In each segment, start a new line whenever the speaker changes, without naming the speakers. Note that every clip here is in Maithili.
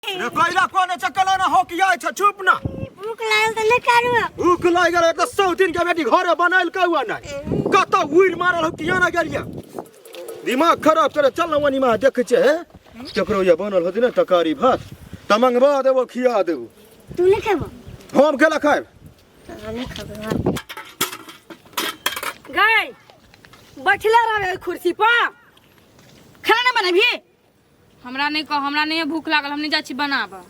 रे कैला कोने चकला ना हो किया छ चुप ना।
भूख लागल तऽ नहि करू।
भूख लागि गेल एक 100 दिन के बेटी घरे बनाइल कौआ नहीं कत उड़ मारल हो किया ना गेलिया दिमाग खराब करे। चल ना वनी मा देख छे हे केकरो ये बनल होती ना तरकारी भात त मंगवा देबो खिया देबो।
तू नहीं खेबो?
हम केला खाएब।
हम नहीं खेबो।
गई बैठले रहे कुर्सी पर, खाना नहीं बनेबी?
हमरा नहीं कह, हमरा नहीं भूख लागल, हम नहीं जाइ छी बनाबऽ।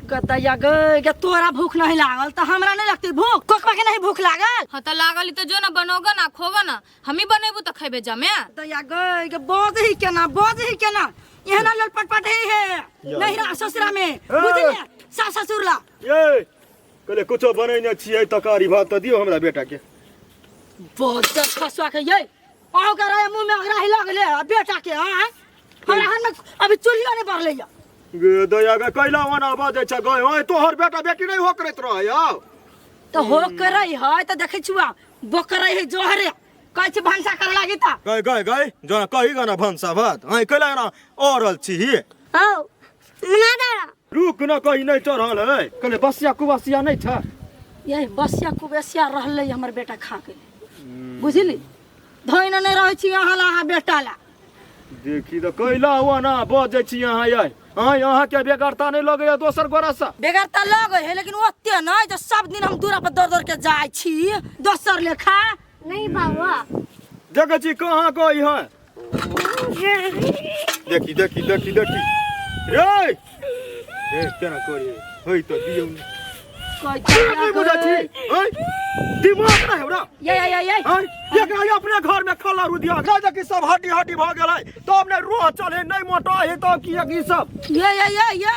गदैया गई गे, तोरा भूख नहीं लागल त हमरा नहीं लगती भूख? कोकवा के नहीं भूख लागल?
हाँ त लागल त जो ना बनोगे ना खोगे ना, हमी बनेबू त खेबे जमे।
गदैया गई गे, बोझ ही केना, बोझ ही केना, एहना लल पटपट ही है नहीं रा ससुरा में, बुझलिए सास ससुर ला।
ये कहले कुछो बनैने छियै तरकारी भात त दियौ हमरा बेटा के।
बहुत खसुआ के ये आओ के रहे मुंह में अगरा ही लगले आ बेटा के। हां हमरा हन में अभी चूल्हियो नहीं बढ़ले या।
गे दया गे कैला ओना बजै छ गय ओय तोहर बेटा बेटी नहीं हो करैत रहै यौ।
तो हो करै है त देखै छुआ बोकरै है जोहरे कहै छी भनसा करे लागी त।
गय गय गय जो कही गना भनसा भात आइ कैला ना औरल छी ही।
हौ मना दे।
रुक न कही नहीं चढ़ल है कहले बसिया कुबसिया नहीं छ।
ये बसिया कुबसिया रहलै हमर बेटा खा के, बुझली धोइन नहीं रहै छी अहाँ ला अहाँ बेटा ला।
देखी त कैला ओना बजै छी अहाँ यै आइ अहाँ के बेगरता नहीं लगैया दोसर गोरा से?
बेगरता लगै है लेकिन ओते नहीं जे सब दिन हम दूरा पर दौड़ दौड़ के जाइ छी दोसर लेखा।
नहीं बाबा
देखै छी कहाँ गई है। देखी देखी देखी देखी रे रे केना करी होई त दियौ ने।
नहीं
बुझै छी ओय दिमाग नहीं हमरा
ये ये ये
आय एकरा ये अपने घर में खला रुदिया गए देखी सब हड्डी हड्डी भ गेलै तब ने रोह चले नहीं मोटा है तब की ई सब।
ये ये ये ये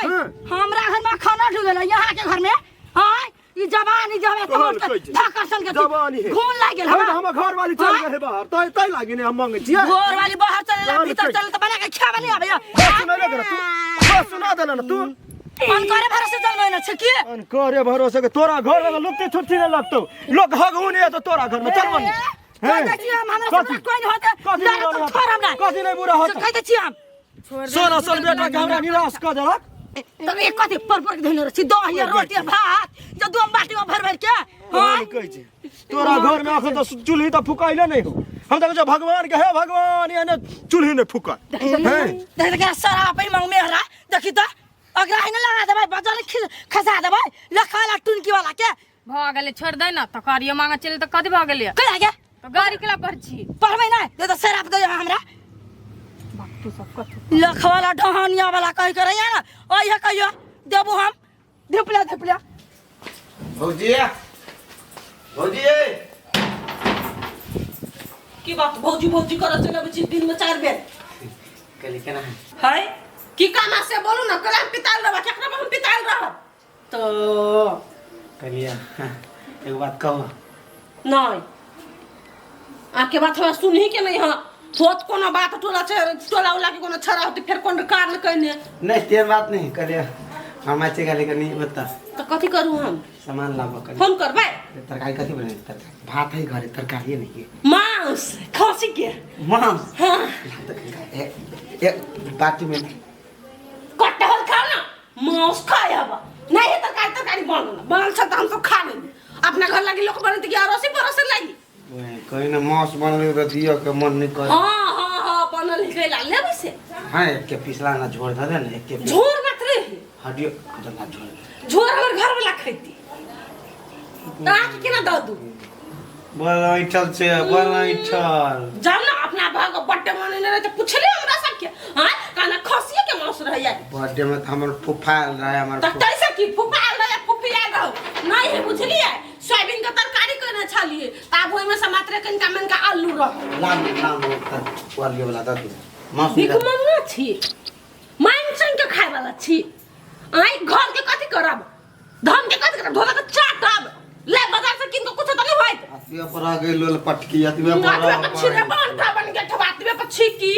हमरा घर में खाना ढुगेलै यहाँ के घर में। हां ई जवान ई जवान
कहल कहै छै।
धक्का सन के
जवानी है।
खून लाग गेल
हमरा
हमरा।
हमर घर वाली चल गेल है बाहर तै तै लागी ने हम मांगै छियै।
घर वाली बाहर चले ला
कहल
भीतर
कहै
चले त बना के खावा नहीं आबैया।
बस सुना दे ना तू, बस सुना दे ना तू।
अनकरे भरोसे जन्मै न छै की?
अनकरे भरोसे के तोरा घर में लोग के छुट्टी नहीं लगतो, लोग हगू नहीं तो तोरा घर में चल बनी।
कह दै छी हम, हमरा
कथी?
से कोई नहीं होते।
कथी
लड़त
बुरा होता?
छोड़ हमरा।
कथी नहीं बुरा होता?
कह दै छी हम।
सोना सन बेटा के हमरा निराश कऽ देलक।
तब एक कथी पर पर के धइने रहै छी दही आ रोटी आ भात जो दू बाटी में भर भर के।
हां कहै छी तोरा घर में अखन तऽ चूल्ही तऽ फुकाइले नहीं हो। हम तऽ कहै छियै भगवान के हे भगवान एने चूल्ही नहीं फुका। हैं
देख देख शराब पे मांग मेहरा देखी त अगरा ही न लगा देबै बजल खसा देबै लखा टुनकी वाला के।
भ गेलै छोड़ दे ना तरकारियो मांगे चले त कथी भ गेलै?
कहिया गे?
त गाड़ी केला पर छी?
पढ़बै नहीं दे त शराब दे हमरा।
तू सब कथी
लखवाला ढहनिया वाला कह के रहिया ना ओहे कहियो देबू हम धुपला धुपला।
भौजी भौजी
की बात भौजी भौजी करत चलबै छी दिन में 4 बेर?
कहली केना है?
है की काम से बोलू ना कला पिताल रहबा केकरा पर हम पिताल रहब? तो
कहलिए एगो बात कहू।
नहीं आके बात हमरा सुनही के नहीं है। होत कोनो बात टोला टोला उला के कोनो छड़ा होती फिर कोन कारण कहने।
नहीं तेर बात नहीं कहलिए हम अच्छे कहलिए कनी बता।
तो कथी करू हम?
सामान लाबो कनी।
फोन करबै?
तरकारी कथी बने? तरकारी भात है घरे तरकारी नहीं है।
मांस खसी के।
मांस?
हाँ।
एक बाटी में
कटहल खाओ ना मांस खाए हवा नहीं है तरकारी तरकारी बनल बनल छ त हम सब खा लेली। अपना घर लागी लोग बनत कि अरोसी परोसी लागी।
कहीं ना मांस बनल त दियो के मन नहीं करे।
हां हां हां बनल है ला लेबै से।
हां एक के पिसला ना झोर धरे ना एक के
झोर मात्र है।
हड्डियो ना झोर
झोर हमर घर वाला खैती त आके केना द दू?
बल ऐठल से बल ऐठल।
जाओ ना अपना भाग बर्थडे मनेने रहे त पूछले हमरा सबके। हां काना खसिए के मांस रहैया।
बर्थडे में त हमर फूफा आयल रहे हमर
त कैसे की फूफा आयल रहे फूफी आयल रहो नहीं है बुझलिए। सोयाबीन के तरकारी केने छलिए तब ओइ में से मात्र कनिका मनका आलू रह।
लाम लाम त वाली वाला द दू मांस
भीख मंगना छी मांग संग के खाय वाला छी। आई घर के कथी करब धन के कथी करब धोला के चाटब ले बाजार से किन के कुछ त नहीं होइत।
अतिया पर आ गेल लोल पटकी अतिया पर
अतिया पर छिरे बंटा बन के ठबा अतिया पर छिकी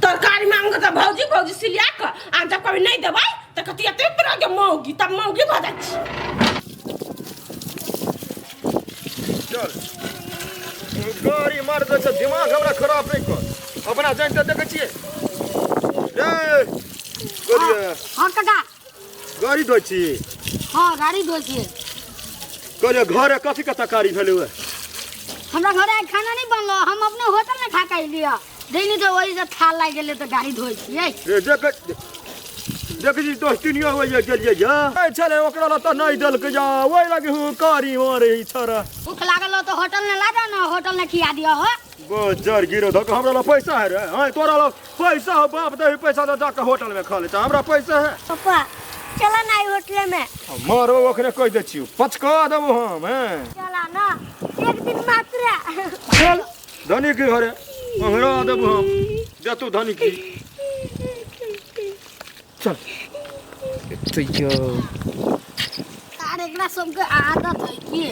तरकारी मांग त भौजी भौजी सिलिया के आ जब कभी नहीं देबै त कथी अतिया पर आ के मौगी तब मौगी भ जाइ छी।
चल गाड़ी मार दे छै दिमाग हमरा खराब नहीं कर अपना जान त देखै छियै। ए गोलिया।
हां काका।
गाड़ी धोइ छी?
हाँ, गाड़ी धोइ छियै।
कहलियै घरे कथी के तरकारी भेलौ है?
हमरा घरे आइ खाना नहीं बनलो, हम अपने होटल में खा के अइलियै। दैनी तो वही से थाल लागि गेलै तऽ गाड़ी धोइ छियै।
रे देख देख जी दोस्तिनियो होइए गेलियै या ए छलै ओकरा लए तऽ नहि देलकै या ओहि लगे हुकारी मारे ई छड़ा।
भूख लागल हो तऽ होटल में ला जा ना, होटल में खिया दिअ हो।
बजर गिरो धक हमरा लग पैसा है रे। हाँ तोरा लग पैसा हो बाप दे पैसा दे जाके होटल में खा ले हमरा पैसा है।
पापा चला ना होटल में।
मारो ओकरे कह दे छियो पचका देबो हम। हैं
चला ना एक दिन मात्र।
चल धनी के घरे मंगरा देबो हम दे तू धनी की। चल
तो यो
तार एकरा सबके आदत है कि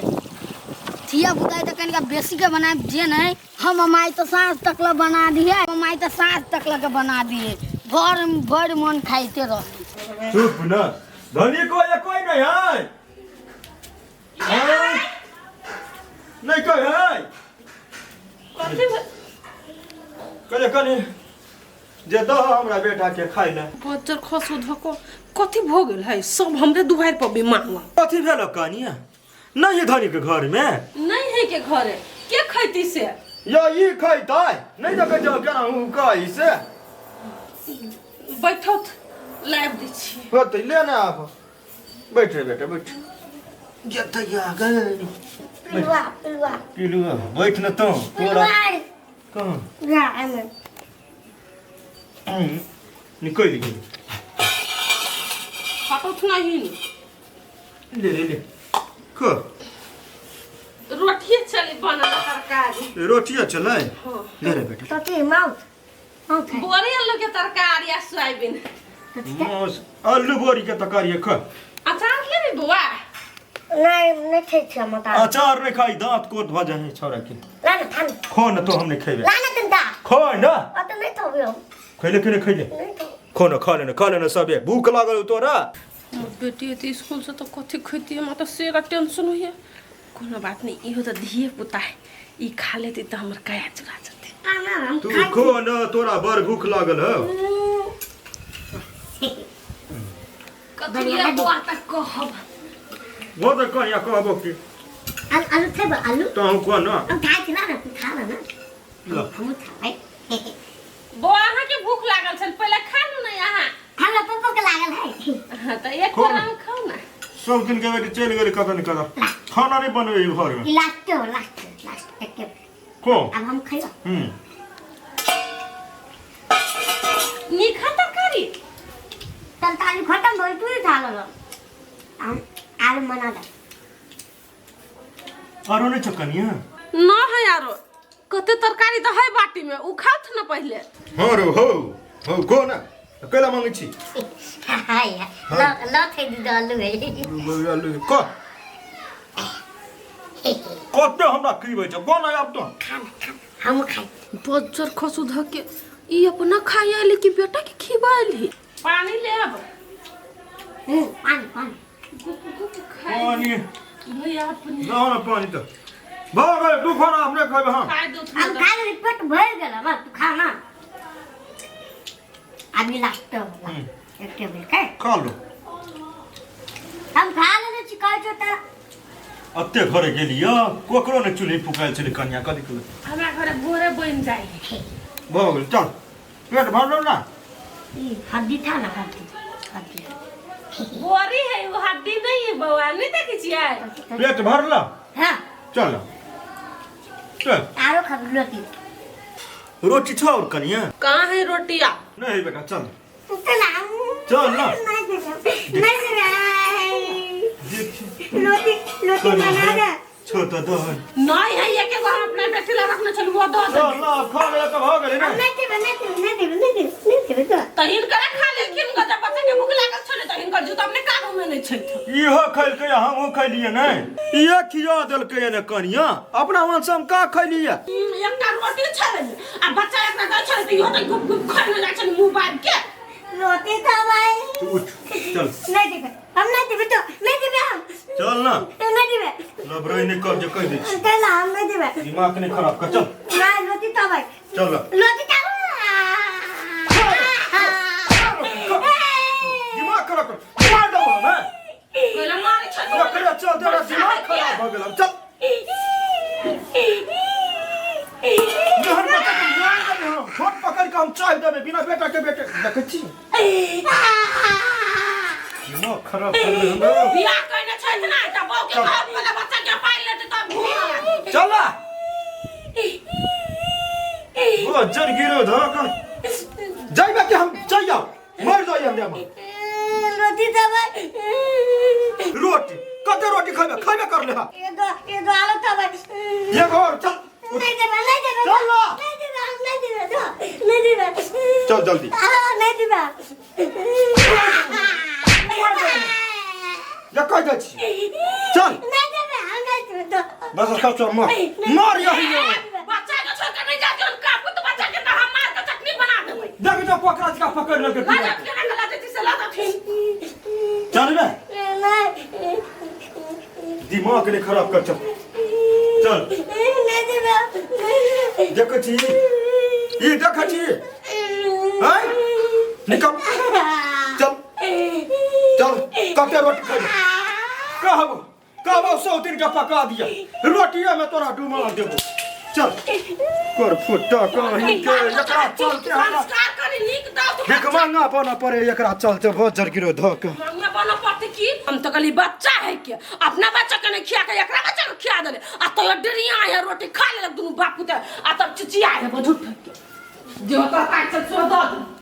थिया बुताई तो कनिका बेसी के बना जे नहीं हम माई तो साँझ तक ला बना दिए, माई तो साँझ तक ला के बना दिए, भर भर मन खाइते रह।
चुप ना धनी को ये कोई नहीं है, हैं? नहीं कोई है। कने कने जे दह हमरा बेटा के खाइ ले।
बज्जर खसो धको कथी भ गेल है सब हमरे दुआर पर भी मांगल।
कथी भेल कनिया? नहीं है धनी के घर में?
नहीं है के घरे के खैती से?
या ई खैतै नहीं देखै जाओ केना हूँ कहै से।
बैठत लाइब दै छी।
होतै ले ना आब बैठ रे बेटा बैठ। जतैया गए
पिलुआ पिलुआ
पिलुआ बैठ न तो तोरा कहाँ
जा एमे
निकल गेल।
हटत नहीं
ले ले ले खो।
रोटिए चली बनल तरकारी।
रोटिए चलै?
हाँ।
ले रे बेटा।
तोती माउथ माउथ
बोरी आलू के तरकारी आ सोयाबीन।
माउस आलू बोरी के तरकारी खा।
अचार लेबी बौआ?
नहीं नहीं खाइ छी हम अचार।
अचार नहीं खाई दांत कोट भ जाए छोरा के।
ला ना थान।
खो न तो हम नहीं खेबे।
ला ना तंता।
खो ना।
अ तो नहीं थोबे हम।
खैले खैले खैले।
नहीं थो।
खो ना खा लेना खा लेना सबे भूख लागल तोरा।
मोर बेटी एती स्कूल से तो कथी खैती हमरा तो सेरा टेंशन होइए। कोनो बात नहीं इहो तो धिये पुता है ई खा लेती तो हमर काया चुरा जते।
हम
तू खो ना तोरा बड़ भूख लागल हो।
कथी ये बौआ तक कहब
वो तो कहिया कहबो की
आलू आलू खेबो आलू
तो हम खो ना।
हम खाइ छी ना तू खा ना। हम खाइ।
बौआ अहाँ के भूख लागल छल पहिले खा लू ना यहाँ।
हमरा पप्पा के लागल है।
हां त एक बार हम खाऊ ना।
सब दिन के बेटी चल गेल कत न कत खाना नहीं बनवे घर में।
लास्ट लास्ट लास्ट एक
को
अब हम खाइबो।
नी खा तरकारी
चल ताली खत्म भइल तू खा लो। हम आलू बना दे।
आरो नहीं चकनिया
न है यारो कते तरकारी त है बाटी में उ खात न पहिले।
हां रो हो हो को ना केला मांगे छी।
हाय ल ल थे दी आलू है
आलू को कते हमरा खिबै छ कोन आब तो
खा खा हम खाइ।
बज्जर खसु धके ई अपना खाइ आइली कि बेटा के खिबाइली। पानी ले आब।
पानी पानी
गुप गुप खाइ
पानी
भैया अपने
ना ना पानी तो भऽ गेल तू खाना अपने खैबे हम।
खाइ दो
हम खा ले पेट भर गेल बा तू खा ना। अभी लास्ट एक टेबल के
खा लो।
हम खा लेने छी कहै छौ त
अते घरे गेलियो कोकरो ने चूल्ही फुकायल छलै कनिया कथी के
हमरा घरे भोरे बनि जाइ
भऽ गेल। चल पेट भरलो ना।
ई हड्डी था ना हड्डी हड्डी
बोरी है वो हड्डी नहीं है बौआ नहीं देखै छियै।
पेट भरलो?
हां
चल चल
आरो खा रोटी।
रोटी छौ और कनिया?
कहाँ है रोटिया?
नहीं बेटा चल
चल
चल ना।
नहीं रोटी रोटी बना दे
छोटा दहन
नहीं है एक एगो हम अपना बेटी ला रखने छलु वो दो
चल ना खा ले त भ गेलै ना।
नहीं देबे नहीं देबे नहीं देबे नहीं देबे नहीं देबे तो
त हिनकर खा लेलखिन गजब बच्चा के भूख लागल छलै त हिनकर जूता अपने काबू में नहीं छै।
इहो खैलकै हमहूँ खैलियै नहीं इहे खिया देलकै ने कनिया अपना मन से हम का खैलियै।
एकटा रोटी छलै आ बच्चा एकटा दै छलै त इहो त गुप गुप खाइ जाइ छलै मुँह बाबि के।
रोटी तो भाई
तू उठ चल।
नहीं देबे हम नहीं देबे तो नहीं देबे हम।
चल ना
नहीं देबे
लबरई नहीं कर जे कह दै छी।
चल हम नहीं देबे
दिमाग नहीं खराब कर चल।
नहीं रोटी तो भाई
चल
रोटी तो
दिमाग खराब कर मार दो हम। भऽ गेल हम। चल जहन बच्चा के मार देबै हम, ठोर पकड़ के हम चाहि देबै बिना बेटा के बेटे देखै छी दिमाग खराब कर देबै हमरा।
बियाह कइने छै ना त बहू के बाप वाला बच्चा के पाइ लेते तब घूम
चल ना। ओ जर गिरो धोका जाइबे कि हम चल जाओ मर जाइए हम जामा
रोटी देबै
रोटी कते रोटी खैबे खैबे कर ले हा
एगो एगो आलू देबै
एगो और चल
नहीं देबै नहीं देबै
चल ना।
नहीं देबै हम नहीं देबै जो नहीं देबै
चल जल्दी
आ, नहीं देबै
जा कह जाइ छी चल
नहीं देबै हम नहीं देबै दो
बस खा चल मर मर यही
बच्चा के छोड़ के नहीं जाके हम काबू तो बच्चा के तो हम मार के चटनी बना देबै
देख जो पोखरा का पकड़ लेके
लाजत के ना लाजत से लाजत
चल बे
नहीं
दिमाग ने खराब कर चल चल
नहीं देबै
देखै छी ई देखै छी हैं निकल चल चल कते रोटी खैबे कहबो कहबो 100 दिन के पका दिया रोटिए में तोरा डुमा देबो चल कर फुट्टा कहीं के एकरा चलते हमरा
संस्कार करी नीक दो तू
भिख मांगा बना पड़े एकरा चलते बहुत जर गिरो धोके
मांगना बना पड़ते की हम तो कहली बच्चा है के अपना बच्चा के नहीं खिया के एकरा बच्चा के खिया देले आ तो डरिया है रोटी खा लेलक दुनू बाप पुते आ तब चिचिया है झूठ के जो तो काट से सो दो।